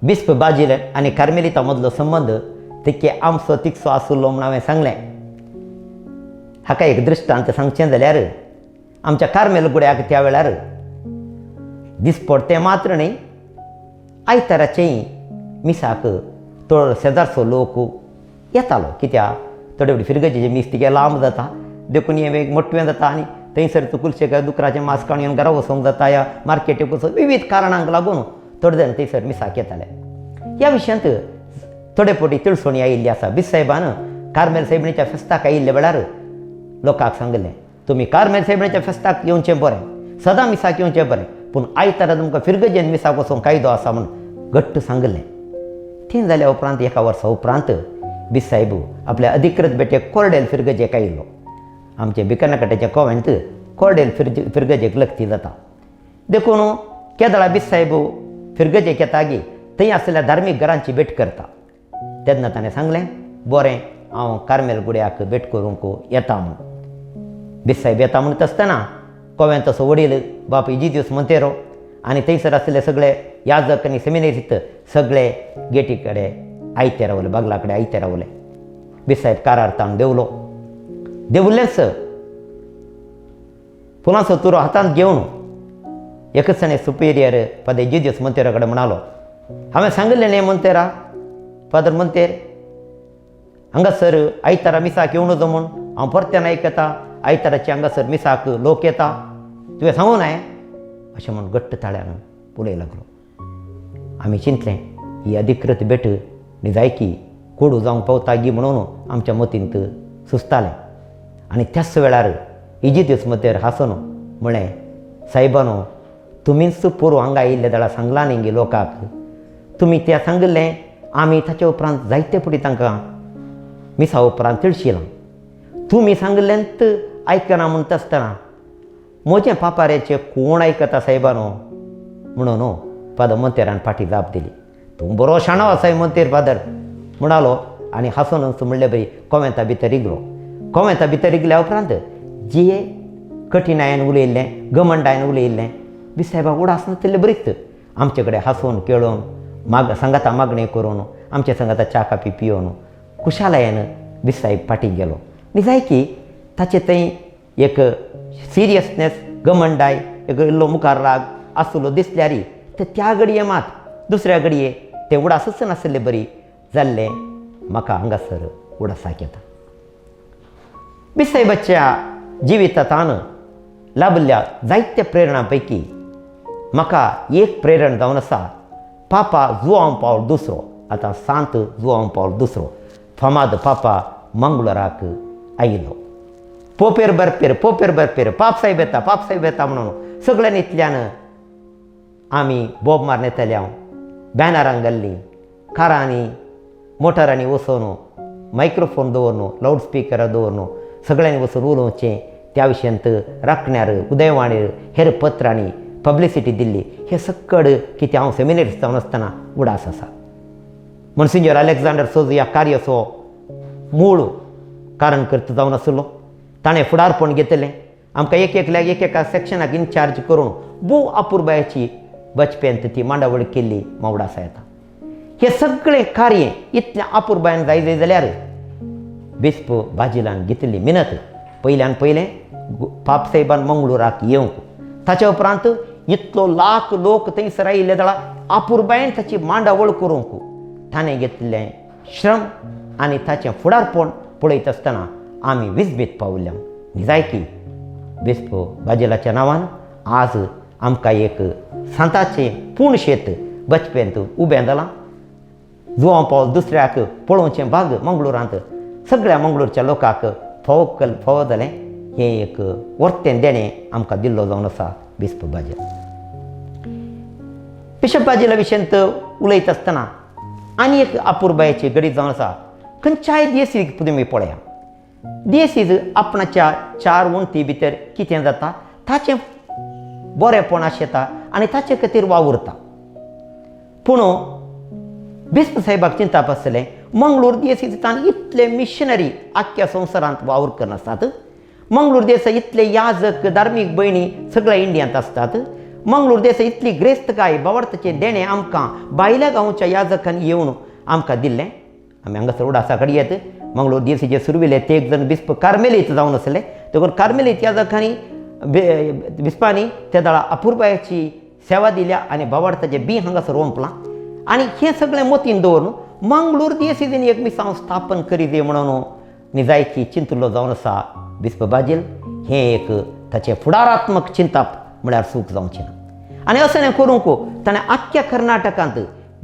बिस्प Brazil आनी कार्मेलिता मदलो संबंद तितके आमचो तिकसो आशिल्लो म्हूण हांवें सांगलें. हाका एक दृश्टांत सांगचें जाल्यार आमच्या कार्मेल गुड्याक त्या वेळार दिसपडतें मात्र न्हय, आयताराचेय मिसाक थोडो शेजारचो लोक येतालो. कित्याक थोडे फावटी फिरगजेचें मीस तिगे लांब जाता, देखून हें वेग मोटवें जाता आनी थंयसर तुकुलशेक दुकराचें मांस काडून येवन घरा वचूंक जाता या मार्केटीक वचून विवीध कारणांक लागून थोडे जाण थंयसर मिसाक येताले. ह्या विशयांत थोडे फावटी तिळसणी आयिल्ली आसा. बिस साहेबान कार्मेल सायबिणीच्या फेस्ताक आयिल्ल्या वेळार लोकांक सांगिल्लें, तुमी कार्मेल सायबिणीच्या फेस्ताक येवचें बरें, सदां मिसाक येवचें बरें, पूण आयतारा तुमकां फिरगजेन मिसाक वचूंक कायदो आसा म्हूण घट्ट सांगिल्लें. तें जाल्या उपरांत एका वर्सा उपरांत बिस साहेब आपल्या अधिकृत भेटेक कोरडेल फिरगजेक आयिल्लो. आमचे बिकनाकाट्याच्या कोवेंत कोरडेल फिरगजेक लग्ती जाता, देखून केदळा बिस साहेब फिरगजेक येतागी थंय आशिल्ल्या धार्मीक घरांची भेट करता. तेन्ना ताणें सांगलें, बरें हांव कार्मेल गुड्याक भेट करूंक येता म्हूण. बिस साहेब येता म्हणत आसतना कोवेंत तसो वडील बाप इजिदियूस मोंतेरो आनी थंयसर आशिल्ले सगळे याजक आनी सेमिनेरीस्त सगळे गेटी कडेन आयते रावले, बागला कडेन आयते रावले. बिस साहेब कारार ताण देंवलो. देंवलेंच फुलांचो तुरो हातांत घेवन एकच ताणें सुपिरियर फादर इजिदियूस मोंतेरा कडेन म्हणालो, हांवें सांगिल्लें न्ही मोंतेरा, फादर मोंतेर, हांगासर आयतारा मिसाक येवं नजो म्हूण. हांव परत्यान आयकता आयताराचे हांगासर मिसाक लोक येता, तुवें सांगूं नाय अशें म्हूण घट्ट ताळ्यान उलय लागलो. आमी चिंतलें ही अधिकृत भेट निजायकी कोडू जावंक पावता गी म्हणून आमच्या मतींत सुचतालें. आनी त्याच वेळार इजिदियूस मोंतेर हांसून म्हळें, सायबानो तुमीच पोरूं हांगा आयिल्ले जाल्यार सांगलां न्ही गे लोकांक, तुमी त्या सांगिल्लें आमी ताचे उपरांत जायते फावटी तांकां मिसा उपरांत तिळशिलां, तुमी सांगिल्लेंत आयकना म्हणटा आसतना म्हजें पापाऱ्याचें कोण आयकता सायबानो म्हणून फादर मोंतेरान फाटीं जाप दिली. तूं बरो शाणो आसाय मोंतेर फादर म्हणालो आनी हांसून म्हणले बरी कोवेंता भितर रिगलो. कोवेंता भितर रिगल्या उपरांत जे कठिणायेन उलयल्लें, घमंडायेन उलयल्लें बिस सायबाक उडास नासले बरीच आमचे कडेन हांसून खेळोवन माग सांगाता मागणें करून आमच्या सांगाता च्या कापी पियोवन खुशालायेन बिस सायब फाटीं गेलो. निजायकी ताचे थंय एक सिरियसनेस, घमंडाय, एक इल्लो मुखार राग आसलो दिसल्यार तर त्या घडये मात दुसऱ्या घडये तें उडासच नासले बरी जाल्लें म्हाका हांगासर उडासाक येता. बिस सायबाच्या जिवितांत लाभिल्ल्या जायत्या प्रेरणा पैकी म्हाका एक प्रेरण जावन आसा पापा जुआंव पावल दुसरो, आतां सांत जुआंव पावल दुसरो फामाद पापा मंगळुराक आयिल्लो. पोपेर बरपेर पोपेर बरपेर पाप साहेब येता पाप साहेब येता म्हणून सगळ्यांनी इतल्यान आमी बोब मारून येताले. हांव बॅनरां घाल्लीं, कारांनी मोटरांनी वचून मायक्रोफोन दवरून लावड स्पिकर दवरून सगळ्यांनी वचून उलोवचें. त्या विशयांत राखण्यार उदयवाणीर हेर पत्रांनी पब्लिसिटी दिल्ली. हें सक्कड कितें हांव सेमिनारिस्ट जावन आसतना उडास आसा. monsignor Alexander सोज ह्या कार्याचो मूळ कारणकर्त जावन आसलो. ताणें फुडारपण घेतलें. आमकां एक एकल्याक एक एका सेक्शनाक इन्चार्ज करून भोव अपुरबायेची बचपेंत ती मांडावळ केल्ली मावडासा येता. हें सगळें कार्य इतलें अपुरबायेन जाय जाय जाल्यार बिस्प बाजिलान घेतिल्ली मिनत पयल्यान पयलें पाप साहेबान मंगळुराक येवंक, ताच्या उपरांत इतलो लाख लोक थंयसर आयिल्ले जाल्यार अपुरबायेन ताची मांडावळ करूंक ताणें घेतिल्लें श्रम आनी ताचें फुडारपण पळयत आसतना आमी विजमीत पावल्या. निजायकी बिस्प बाजिलाच्या नांवान आज आमकां एक सांताचें पूण शेत बचपेंत उबें जालां. जुआंव पावल दुसऱ्याक पळोवचें भाग मंगळुरांत सगळ्या मंगळूरच्या लोकांक फावो फावो जालें. हें एक वर्तें देणें आमकां दिल्लो जावन आसा बिस्प बाजील. बिशप बाजिला विशयांत उलयत आसतना आनी एक अपुरबायेची घडीत जावन आसा. खंयच्याय दियेसीक तुमी पळया, दियेसीज आपणाच्या चार वण्टी भितर कितें जाता ताचें बरेंपण आशेता आनी ताचे खातीर वावुरता. पूण बिस्प साहेबाक चिंताप आसलें, मंगळूर दियेसींत इतले मिशनरी आख्ख्या संवसारांत वावर करनासतात, मंगळूर देसा इतले याजक धार्मीक भयणी सगळ्या इंडियांत आसतात, मंगळूर देसा इतली ग्रेस्तकाय बावडताचें देणें आमकां भायल्या गांवच्या याजकांनी येवन आमकां दिल्लें. आमी हांगासर उडासा कडयेत मंगळूर दियसीचे सुरवेले ते एक जण बिस्प कार्मेलीत जावन आसले, देखून कार्मेलीत याजकांनी बिस्पांनी त्या दळा अपुरबायाची सेवा दिल्या आनी बावडताचें बी हांगासर ओंपलां. आनी हें सगळें मोतीन दवरून मंगळूर दियसीन एक मिसांव स्थापन करी दी म्हणून निजायकी चिंतलो जावन आसा बिस्प बाजील. हें एक ताचें फुडारात्मक चिंताप म्हळ्यार चूक जावचें ना. आनी अशें करूंक ताणें आख्ख्या कर्नाटकांत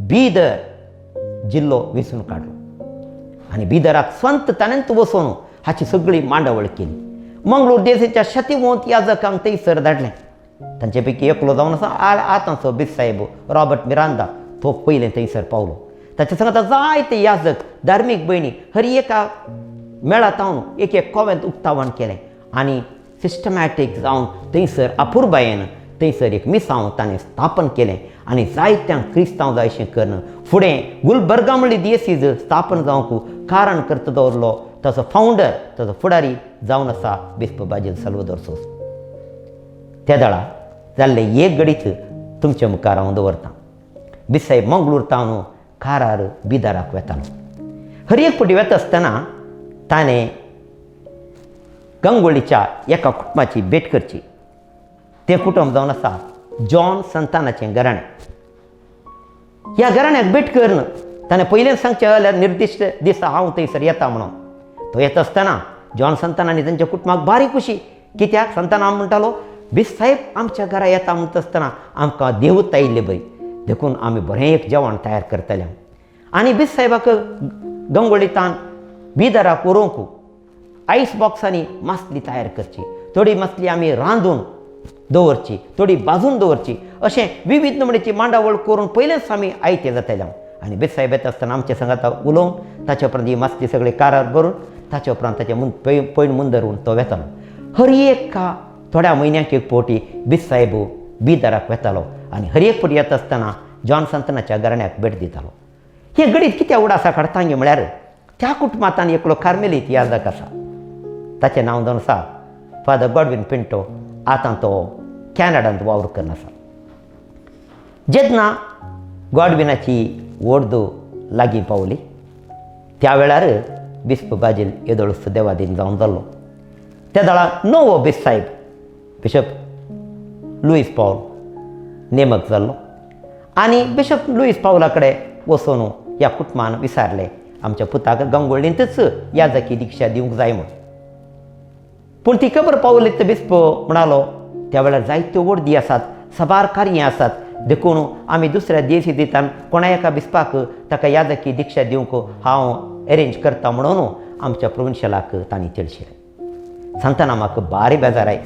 बिदर जिल्लो वेंचून काडलो आनी बिदराक स्वंत ताणेंच वचून हाची सगळी मांडावळ केली. मंगळूर देशाच्या शतीवंत याजकांक थंयसर धाडलें. तांचे पैकी एकलो जावन आसा आतांचो बिस साहेब रॉबर्ट मिरांदा, तो पयलें थंयसर पावलो. ताच्या सांगाता जायते याजक धार्मीक भयणी हर एका मेळात हांव एक एक कोवेंत उक्तावण केलें आनी सिस्टमॅटीक जावन थंयसर अपुरबायेन थंयसर एक मिसांव ताणें स्थापन केलें आनी जायत्यांक क्रिस्तांव जायशें करून फुडें गुलबर्गा म्हणली दियसीज स्थापन जावंक कारण करता दवरलो. ताचो फावंडर ताचो फुडारी जावन आसा बिस्प बाजील साल्वादोर सोज. त्या दळा जाल्लें एक घडीत तुमचे मुखार हांव दवरतां. बिसायब मंगळूर तावन कारार बिदराक वेतालो. हर एक फावटी वेता आसतना ताणें गंगोळीच्या एका कुटुंबाची भेट करची. तें कुटुंब जावन आसा जॉन संतानाचें घराणें. ह्या घराण्याक भेट करून ताणें पयलेंच सांगचें जाल्यार निर्दिश्ट दिसा हांव थंयसर येता म्हणून. तो येता आसतना जॉन संतान आनी तांच्या कुटुंबाक बारीक खुशी, कित्याक संतान म्हणटालो बिस साहेब आमच्या घरा येता म्हणटा आसतना आमकां देवूत आयिल्ले बरी, देखून आमी बरें एक जेवण तयार करतले. आनी बिस साहेबाक गंगोळीतान बिदराक व्हरूंक आयस बॉक्सांनी मासली तयार करची, थोडी मासली आमी रांदून दवरची, थोडी भाजून दवरची, अशें विविध नमुन्याची मांडावळ करून पयलेंच आमी आयते जाताले. आनी बिस साहेब येता आसतना आमच्या सांगाता उलोवन ताच्या उपरांत ही मासली सगळी कारार भरून ताच्या उपरांत ताचें पयण मुंदरून तो वेतालो. हर एका थोड्या म्हयन्याक एक फावटी बिस साहेब बिदराक वेतालो आनी हर एक फावटी येता आसतना जॉन संतनाच्या घराण्याक भेट दितालो. हें गणीत कित्याक उडासा काडटा म्हळ्यार त्या कुटुंबांत एकलो कार्मेलीत याजक आसा, ताचें नांव जावन आसा फादर गॉडवीन पिंटो. आतां तो कॅनडांत वावर करून आसा. जेन्ना गॉडविनाची ओर्द लागीं पावली त्या वेळार बिस्प बाजील येदोळूच देवादीन जावन जाल्लो. त्या दळा नवो बिस साहेब बिशप लुईस पावल नेमक जाल्लो आनी बिशप लुईस पावला कडेन वचून ह्या कुटुंबान विचारलें आमच्या पुताक गंगोळींतच याजकी दिक्षा दिवंक जाय म्हूण. पूण ती खबर पावली तर बिस्प म्हणालो त्या वेळार जायत्यो वर्दी आसात, साबार कार्यां आसात, देखून आमी दुसऱ्या देशी दितान कोणा एका बिस्पाक ताका याजकी दिक्षा दिवंक हांव एरेंज करता म्हणून आमच्या प्रोविन्शियलाक तांणी तेळशिलें. सांगतना म्हाका बारी बेजाराय,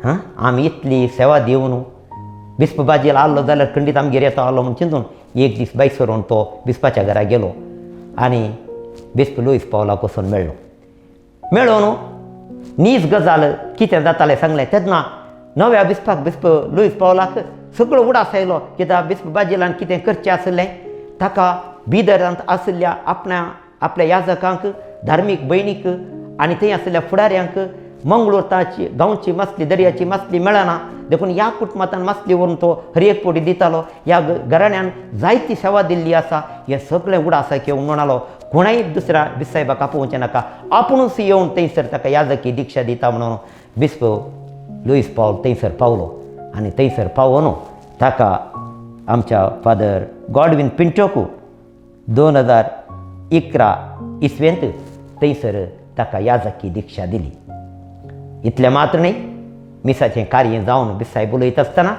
हां आमी इतली सेवा दिवन बिस्प बाजील आहलो जाल्यार खंडीत आमगेर येता आहलो म्हूण चिंतून एक दीस बायक सरून तो बिस्पाच्या घरा गेलो आनी बिस्प लुईस पावलाक वचून मेळ्ळो. मेळोन नीज गजाल कितें जातालें सांगलें. तेन्ना नव्या बिस्पाक बिस्प लुईस पावलाक सगळो उडास आयलो कित्याक बिस्प बाजिलान कितें करचें आसलें, ताका बिदरांत आशिल्ल्या आपणा आपल्या याजकांक धार्मीक भयणीक आनी थंय आशिल्ल्या फुडाऱ्यांक मंगळूर ताची गांवची मासली दर्याची मासली मेळना देखून ह्या कुटुंबांत मासली व्हरून तो हर एक पोटी दितालो. ह्या घराण्यान जायती सेवा दिल्ली आसा, हें सगळें उडास घेवन म्हणालो कोणाय दुसऱ्या बिस्साहेबाक आपोवचें नाका, आपुणूच येवन थंयसर ताका याजकी दिक्षा दिता म्हणून बिस्प लुईस पावल थंयसर पावलो. आनी थंयसर पावोन ताका आमच्या फादर गॉडवीन पिंटोकू 2011 इसवेंत थंयसर ताका याजकी दिक्षा दिली. इतलें मात्र न्हय, मिसाचें कार्य जावन बिस्साहेब उलयत आसतना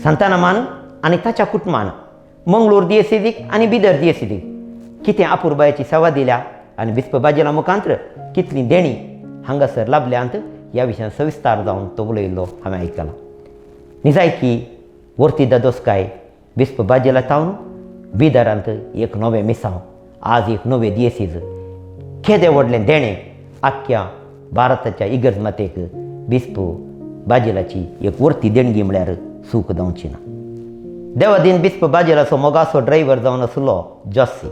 सांतानामान आनी ताच्या कुटुंबान मंगळूर दियेसीदीक आनी बिदर दियेसीदीक कितें अपुरबायेची सेवा दिल्या आनी बिस्प बाजेला मुखांत्र कितली देणी हांगासर लाभल्यांत ह्या विशयान सविस्तार जावन तो उलयल्लो हांवें आयकलां. निजायकी वर्ती दादोसकाय बिस्प बाजेला तावन बिदरांत एक नवें मिसांव, आज एक नवें दियेसीज, केदें व्हडलें देणें आख्ख्या भारताच्या इगर्ज मातेक बिस्प बाजेलाची एक वर्ती देणगी म्हळ्यार चूक जावची ना. देवादीन बिस्प बाजेलाचो मोगाचो ड्रायव्हर जावन आसलो जॉसी.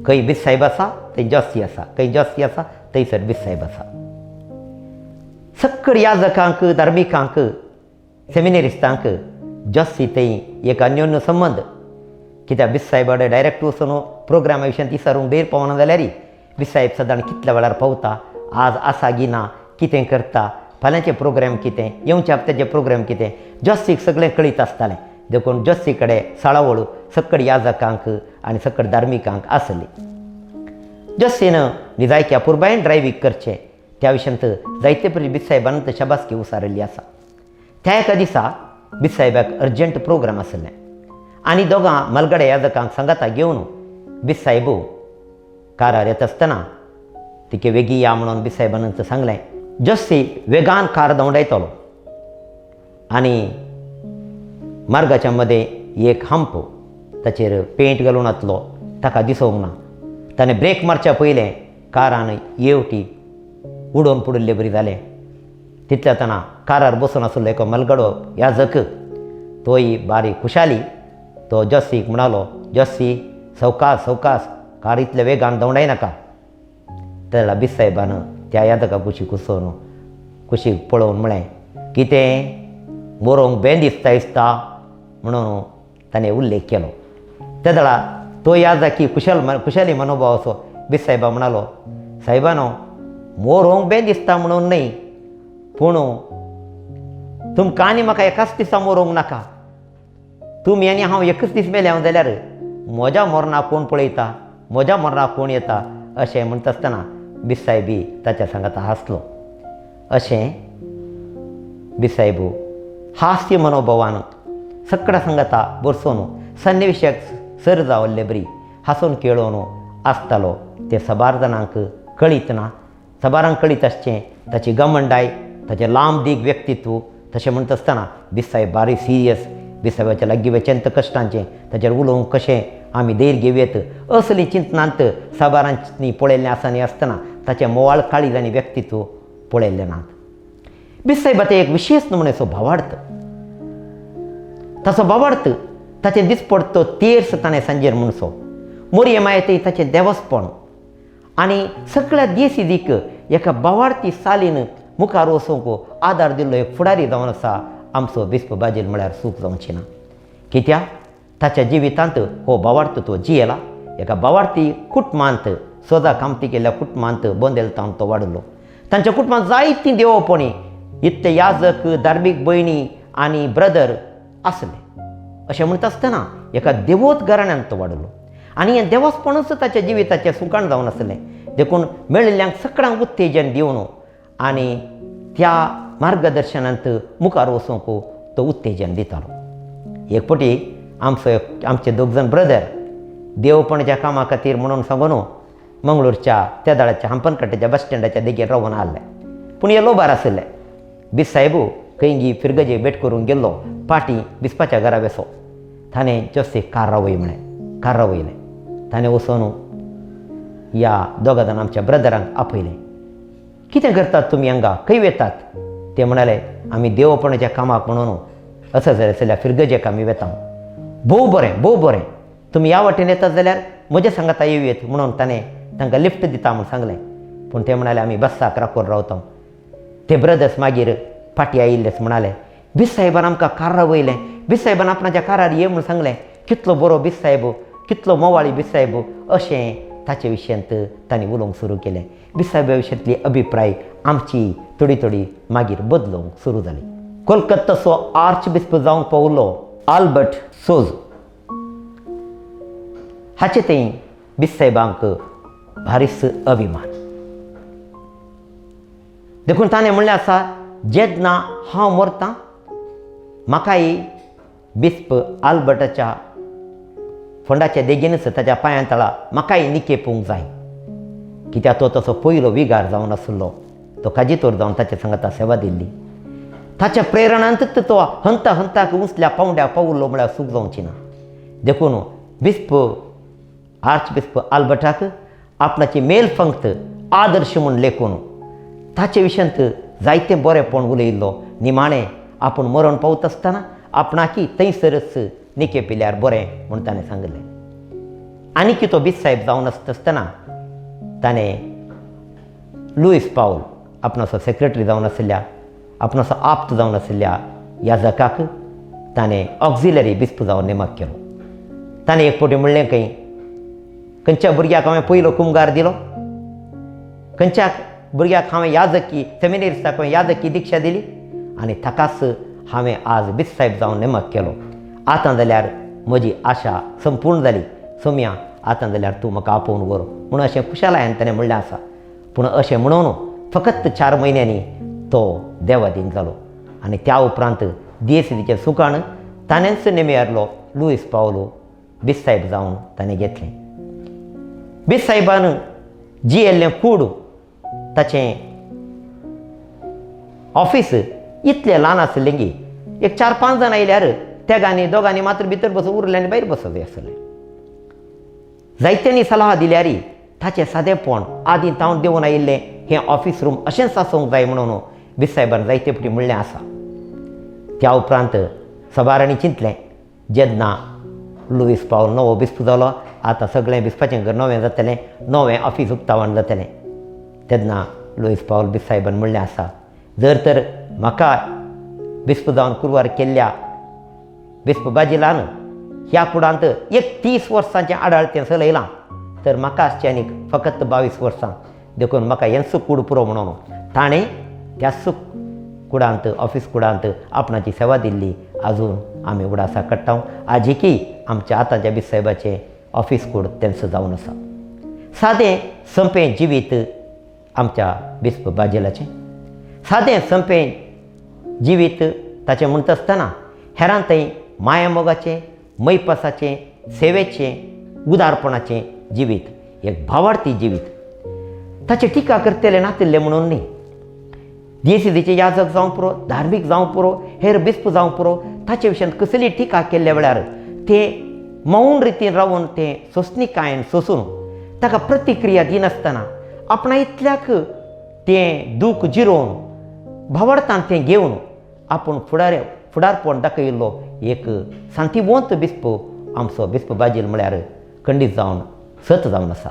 खंय बिस साहेब आसा थंय जॉसी आसा, खंय जॉसी आसा थंयसर बिस साहेब आसा. सक्कड याजकांक धार्मिकांक सेमिनेरिस्तांक जोस्सी थंय एक अन्योन्य संबंद कित्याक बिस्साहेब डायरेक्ट वचून प्रोग्रामा विशयान विचारूंक देर पावना जाल्यार बिस्साहेब सदां कितल्या वेळार पावता, आज आसा गी ना, कितें करता, फाल्यांचे प्रोग्राम कितें, येवच्या हप्त्याचे प्रोग्राम कितें, जोस्सीक सगळें कळीत आसतालें. देखून जोस्सी कडेन साळावळ सकड याजकांक आनी सकड धार्मिकांक आसली. जोस्सीन निजायक्या पुर्बायन ड्रायवींग करचें त्या विशयांत जायते परी बिस्साहेबान शाबासकी उसारिल्ली आसा. त्या एका दिसा बिस्साहेबाक अर्जंट प्रोग्राम आसलें आनी दोगां मलगड्या याजकांक सांगाता घेवन बिस्साहेब कारार येता आसतना तिके वेगीं या म्हणून बिस्साहेबान सांगलें. जोस्सी वेगान कार धांवडायतलो आनी मार्गाच्या मदें एक हंप ताचेर पेंट घालून आसलो, ताका दिसोंक ना. ताणें ब्रेक मारच्या पयलें कारान येवटी उडोवन पडिल्ले बरी जालें. तितल्या ताणा कारार बसून आसलो एक मलगडो याजक, तोय बारीक खुशाली तो जोस्सीक म्हणालो, जोस्सी सवकास सवकास, कार इतल्या वेगान धांवडायनाका. तेन्ना बिस्साहेबान त्या याजका कुशीक वचून कुशीक पळोवन म्हळें, कितें मोरोंक बें दिसता दिसता म्हणून ताणें उल्लेख केलो. तेदळा तो याजकी कुशाली मनोभावाचो बिस्साहेबा म्हणालो, साहेबानो मोरोंक बें दिसता म्हणून न्हय, पूण तुमकां आनी म्हाका एकाच दिसा मोरोंक नाका. तुमी आनी हांव एकच दीस मेले हांव जाल्यार म्हज्या मरणाक कोण पळयता, म्हज्या मरणाक कोण येता अशें म्हणटा आसतना बिस्साहेबी ताच्या सांगाता हांसलो. अशें बिस्साहेब हास्य मनोभावान सगळ्या सांगाता बरसोन सन्निवेशाक सर जावल्ले बरी हांसून खेळोवन आसतालो. ते साबार जाणांक कळीत ना, साबारांक कळीत आसचें ताची गमंडाय, ताचें लांब दीग व्यक्तित्व. तशें म्हणटा आसतना बिस्साहेब बारी सिरियस, बिस्साहेबाच्या लागीं वेचेंत कश्टांचें ताचेर उलोवंक कशें आमी धैर्य घेवयेत असली चिंतनांत साबारांनी पळयल्लें आसा आनी आसतना ताचें मोवाळ काळीज आनी व्यक्तित्व पळयल्लें नात. बिस्साहेबाचो एक विशेश नमुन्याचो भावार्थ, ताचो भावार्थ ताचें दिसपडतो तेर्स ताणें सांजेर म्हणचो मोरये मायेतय ताचें देवस्पण आनी सगळ्या देसिदीक एका भावार्थी सालीन मुखार वचूंक आदार दिल्लो एक फुडारी जावन आसा आमचो बिस्प बाजील म्हळ्यार चूक जावची ना. कित्याक ताच्या जिवितांत हो भावार्थ तो जियेला. एका भावार्थी कुटुंबांत सोदा कामती केल्ल्या कुटुंबांत बोंदेलतावन तो वाडलो. तांच्या कुटुंबांत जायतीं देवपणी, इतले याजक, धार्मीक भयणी आनी ब्रदर आसले. अशें म्हणटा आसतना एका देवोत घराण्यांत तो वाडलो आनी हें देवस्पणूच ताच्या जिविताचें सुकाण जावन आसलें. देखून मेळिल्ल्यांक सगळ्यांक उत्तेजन दिवन आनी त्या मार्गदर्शनांत मुखार वचूंक तो उत्तेजन दितालो. एक फावटी आमचो आमचे दोग जाण ब्रदर देवपणाच्या कामा खातीर म्हणून सांगून मंगळूरच्या त्या दळाच्या हंपनकट्ट्याच्या बस स्टँडाच्या देगेर रावन आसले. पूण हे लोबार आशिल्ले. बिस्साहेब खंयगी फिरगजे भेट करूंक गेल्लो, पाटी बिस्पाच्या घरा बेसो. ताणें जोस्सीक कार रावय म्हळें, कार रावयलें. ताणें वचून ह्या दोगा जाण आमच्या ब्रदरांक आपयलें. कितें करतात तुमी हांगा, खंय वेतात? ते म्हणाले, आमी देवपणाच्या कामाक म्हणून असो जाल्यार फिरगजेक आमी वेता. भोव बरें, भोव बरें, तुमी ह्या वाटेन येतात जाल्यार म्हज्या सांगाता येवयेत म्हणून ताणें तांकां लिफ्ट दिता म्हूण सांगलें. पूण ते म्हणाले, आमी बस्साक राखून रावता. ते ब्रदर्स मागीर फाटीं आयिल्लेच म्हणाले, बिस्साहेबान आमकां कार रावयलें, बिस्साहेबान आपणाच्या कारार ये म्हूण सांगलें, कितलो बरो बिस्साहेब, कितलो मोवाळी बिस्साहेब, अशें ताचे विशयांत तांणी उलोवंक सुरू केलें. बिस्साहेबा विशयांतली अभिप्राय आमची थोडी थोडी मागीर बदलूंक सुरू जाली. कोलकत्ताचो आर्च बिस्प जावंक पावलो आल्बर्ट सोज हाचे थंय बिस्साहेबांक भारीस अभिमान. देखून ताणें म्हणलें आसा, जेन्ना हांव मरतां म्हाकाय बिस्प आल्बर्टाच्या फोंडाच्या देगेनच ताच्या पांयां तळा म्हाकाय निकेपूंक जाय. कित्याक तो तसो पयलो विगार जावन आसलो, तो काजितोर जावन ताच्या सांगाता सेवा दिल्ली. ताच्या प्रेरणांतच तो हंता हंताक उंचल्या पावंड्या पावलो म्हळ्यार चूक जावची ना. देखून बिस्प आर्च बिस्प आल्बर्टाक आपणाची मेल पंक्त आदर्श म्हूण लेखून ताचे विशयांत जायतें बरेंपण उलयिल्लो. निमाणें आपूण मरण पावता आसतना आपणाकी थंयसरच निके पिल्यार बरें म्हूण ताणें सांगलें. आनी तो बीस साहेब जावन आसता आसतना ताणें लुईस पावल आपणाचो सेक्रेटरी जावन आशिल्ल्या, आपणाचो आप्त जावन आशिल्ल्या याजकाक ताणें ऑक्झिलरी बिस्प जावन नेमक केलो. ताणें एक फावटी म्हणलें खंय, खंयच्या भुरग्याक हांवें पयलो कुमगार दिलो, खंयच्या भुरग्याक हांवें याजकी सेमिनेरिस्ताक हांवें याजकी दिक्षा दिली आनी ताकाच हांवें आज बिस्प साहेब जावन नेमक केलो. आतां जाल्यार म्हजी आशा संपूर्ण जाली. सोम्या, आतां जाल्यार तूं म्हाका आपोवन व्हर म्हणून अशें खुशालायन ताणें म्हणलें आसा. पूण अशें म्हणून फकत 4 म्हयन्यांनी तो देवादीन जालो आनी त्या उपरांत दियेसीचें सुकाण ताणेंच नेमियारलो लुईस पावलो बिस्प साहेब जावन ताणें घेतलें. बिस्प साहेबान जियेल्लें कूड, ताचें ऑफीस इतलें ल्हान आसलें की एक 4-5 जाण आयल्यार तेगांनी दोगांनी मात्र भितर बसून उरलें आनी भायर बसत आसलें. जायत्यांनी सलाह दिल्यार ताचें सादेंपण आदीं तावन देंवून आयिल्लें हें ऑफीस रूम अशेंच आसूंक जाय म्हणून बिस्प साहेबान जायते फावटी म्हणलें आसा. त्या उपरांत सबारांनी चिंतलें, जेन्ना लुईस पावल नवो बिस्प जालो आतां सगळें बिस्पाचें घर नवें जातलें, नवें ऑफीस उक्तावण जातलें. तेन्ना लुईस पावल बिस्प साहेबान म्हणलें आसा, जर तर म्हाका बिस्प जावन कुरवार केल्ल्या बिस्प बाजिलान ह्या कुडांत एक 30 वर्सांचें आडाळतें चलयलां तर म्हाका आसचें आनीक फकत 22 वर्सां, देखून म्हाका हेंच कूड पुरो म्हणून ताणें त्याच कुडांत ऑफीस कुडांत आपणाची सेवा दिल्ली आजून आमी उडासा काडटा. आजिकी आमच्या आतांच्या बिस्प साहेबाचें ऑफीस कूड तेंच जावन आसा. सादें सोंपें जिवीत आमच्या बिस्प बाजेलाचें, सादें सोंपें जिवीत ताचें म्हणटा आसतना हेरां थंय मायामोगाचें, मैपासाचें, सेवेचें, उदारपणाचें जिवीत, एक भावार्थी जिवीत. ताचें टिका करतले नातिल्लें म्हणून न्ही, दियेसीचे याजक जावं पुरो, धार्मीक जावं पुरो, हेर बिस्प जावं पुरो, ताचे विशयान कसली टिका केल्ल्या वेळार ते मौन रितीन रावन तें सोंसणीकायेन सोंसून ताका प्रतिक्रिया दिनासतना आपणा इतल्याक तें दूख जिरोवन भावार्थान तें घेवन आपूण फुडारपण दाखयिल्लो एक शांतीवंत बिस्प आमचो बिस्प बाजील म्हळ्यार खंडीत जावन सत जावन आसा.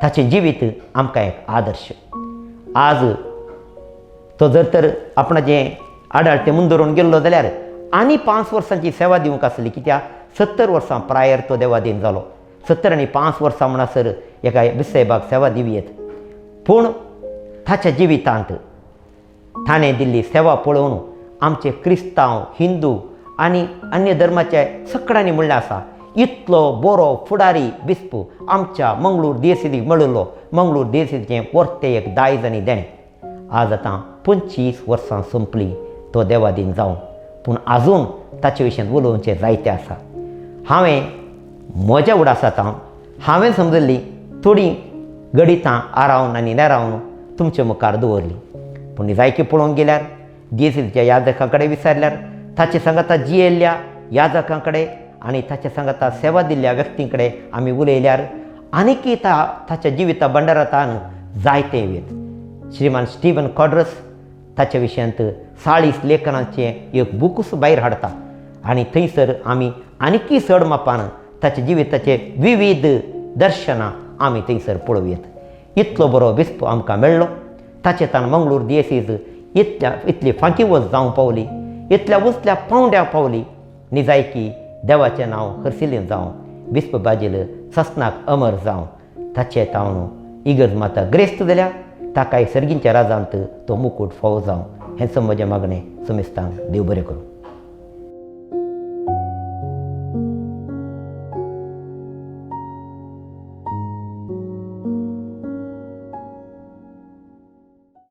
ताचें जिवीत आमकां एक आदर्श. आज तो जर तर आपणाचें आडाळतें मुंदरून गेल्लो जाल्यार आनी 5 वर्सांची सेवा दिवंक आसली, कित्याक 70 वर्सां प्रायर तो देवादीन जालो. 70 आनी 5 वर्सां म्हणसर एका बिस्प साहेबाक सेवा दिवं येत. पूण ताच्या जिवितांत ताणें दिल्ली सेवा पळोवन आमचे क्रिस्तांव, हिंदू आनी अन्य धर्माच्या सगळ्यांनी म्हणलें आसा, इतलो बरो फुडारी बिस्प आमच्या मंगळूर दियेसीक मेळिल्लो. मंगळूर दियेसीचें वर्तें एक दायज आनी देणें. आज आतां 25 वर्सां सोंपलीं तो देवादीन जावन, पूण आजून ताचे विशयान उलोवचें जायतें आसा. हांवें म्हज्या उडासांत हांवें समजल्ली थोडीं गणितां आरावन आनी नेरावन तुमचे मुखार दवरलीं. पूण जायकी पळोवंक गेल्यार दियेसीच्या याजकां कडेन विचारल्यार ताचे सांगाता जियेल्ल्या याजकां कडेन आनी ताच्या सांगाता सेवा दिल्ल्या व्यक्तीं कडेन आमी उलयल्यार आनीकय ताच्या जिविता भंडारांतान जायते येत. श्रीमान स्टीवन कॉड्रस ताच्या विशयांत 40 लेखनांचें एक बुकूच भायर हाडटा आनी थंयसर आमी आनीकय चड मापान ताच्या जिविताचे विविध दर्शनां आमी थंयसर पळोवयेत. इतलो बरो बिस्प आमकां मेळ्ळो. ताचे तान मंगळूर दियेसीज इतली फांकीवस जावंक पावली, इतल्या उंचल्या पावंड्या पावली. निजायकी देवाचें नांव हर्सिलीन जावं, बिस्प बाजील ससनाक अमर जावं. ताचे तावन इगर्ज माता ग्रेस्त जाल्या ताकाय सर्गींच्या राजांत तो मुकूट फावो जावं. हेंच म्हजें मागणें. सुमिस्तांक देव बरें करूं.